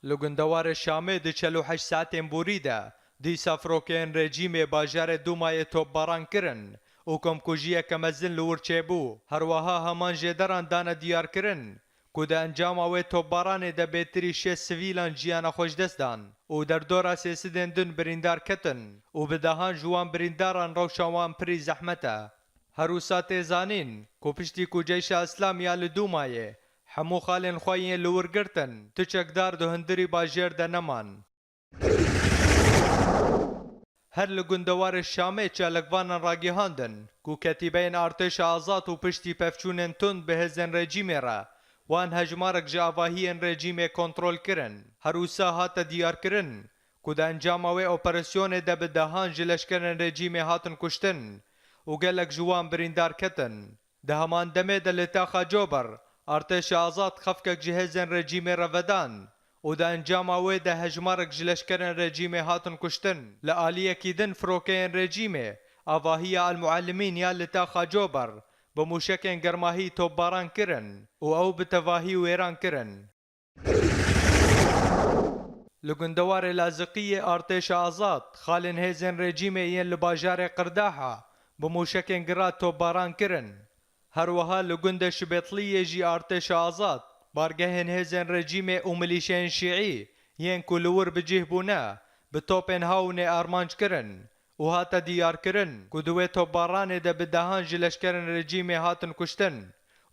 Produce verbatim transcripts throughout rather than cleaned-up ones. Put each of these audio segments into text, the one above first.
Li gundewarê Şamê di çel û heşt saetên borî de dîsa firokeyên rejîmê bajarê Dûmayê topbaran kirin û komkujiyeke mezin li wir çêbû. Her wiha heman jêderan dane diyarkirin ku di encama wê topbaranê de bêtirî şêst sivîlan jiyana xwe ji dest dan û derdora sê sedên din birîndar ketin û bi dehan ji wan birîndaran rewşa wan pirî zehmet e. Her wisa tê zanîn ku piştî ku Ceyşa Îslamî ya li Dûmayê hemû xalên xwe yên li wir girtin, tu çekdar di hundirî bajêr de neman. Her li gundewarê Şamê çalakvanan ragihandin ku ketîbeyên artêşa azad û piştî pevçûnên tund bi hêzên rejîmê re wan hejmarek ji avahiyên rejîmê kontrol kirin. Her wisa hate diyarkirin ku di encama wê operasyonê de bi dehan ji leşkerên rejîmê hatin kuştin û gelek ji wan birîndar ketin. Di heman demê de li taxa Cober, artêşa azad xefkek ji hêzên rejîmê re vedan û di encama wê de hejmarek ji leşkerên rejîmê hatin kuştin. Li aliyekî din firokeyên rejîmê avahiya El Muallimîn ya li taxa Cober bi mûşekên germahî topbaran kirin û ew bi tevahî wêran kirin. Li gundewarê Laziqiyê artêşa azad xalên hêzên rejîmê yên li bajarê Qirdaha bi mûşekên gira topbaran kirin. Her wiha li gundê Şibêtliyê jî artêşa azad bargehên hêzên rejîmê û milîşeyên şîî yên ku li wir bi cih bûne bi topên hawinê armanc kirin û hate diyarkirin ku di wê topbaranê de bi dehan ji leşkerên rejîmê hatin kuştin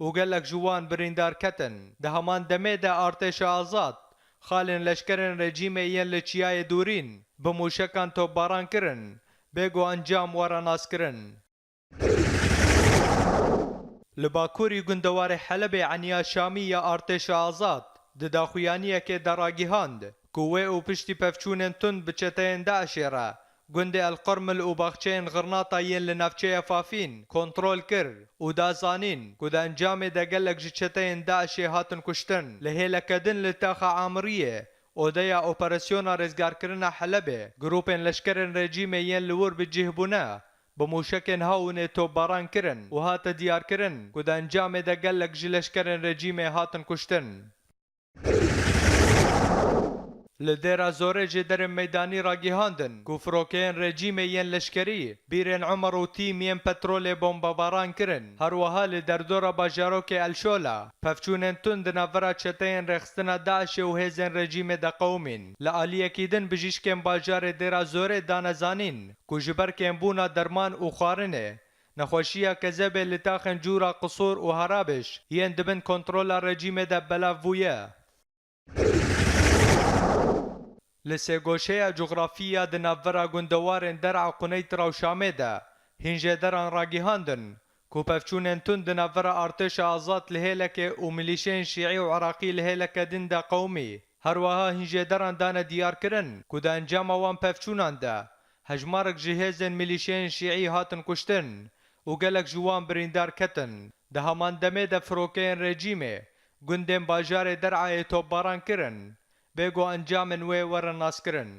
û gelek ji wan birîndar ketin. Di heman demê de artêşa azad xalên leşkerên rejîmê yên li Çiyayê Dûrîn bi mûşekan topbaran kirin, bê ku encam were naskirin. Li bakurî gundewarê Helebê eniya Şamî ya artêşa azad di daxuyaniyekê de ragihand ku wê û piştî pevçûnên tund bi çeteyên DAIŞê re gundê El Qurmil û baxçeyên xirnata yên li navçeya Fafîn kontrol kir û da zanîn ku di encamê de gelek ji çeteyên DAIŞê hatin kuştin. Li hêleke din li taxa Amiriyê, odeya operasyona rêzgarkirina Helebê, grûpên leşkerên rejîmê yên li wir bi cih bûne, bi mûşekên hawinê topbaran kirin û hate diyarkirin ku di encamê de gelek ji leşkerên rejîmê hatin kuştin. Li Dêra Zorê jêderên meydanî ragihandin ku firokeyên rejîmê yên leşkerî Bîrên Omer û Tîm yên petrolê bombebaran kirin. Her wiha li derdora bajarokê El Şola pevçûnên tund di navbera çeteyên rêxistina DAIŞê û hêzên rejîmê de qewimîn. Li aliyekî din bijîşkên bajarê Dêra Zorê dane zanîn ku ji ber kêmbûna derman û xwarinê, nexweşiya kezebê li taxên cûra Qisûr û Harabêj yên di bin kontrola rejîmê de belav bûye. Li sêgoşeya cografî ya di navbera gundewarên Der'a Quneyt Rewşamê de hîn jêderan ragihandin ku pevçûnên tund di navbera artêşa azad li hêlekê û milîşeyên şîî û iraqî li hêleke din de qewimî. Her wiha hîn jêderan dane diyarkirin ku di encama wan pevçûnan de hejmarek ji hêzên milîşeyên şîî hatin kuştin û gelek ji wan birîndar ketin. Di heman demê de firokeyên rejîmê gundên bajarê Der'ayê topbaran kirin, bê ku encamên wê werin naskirin.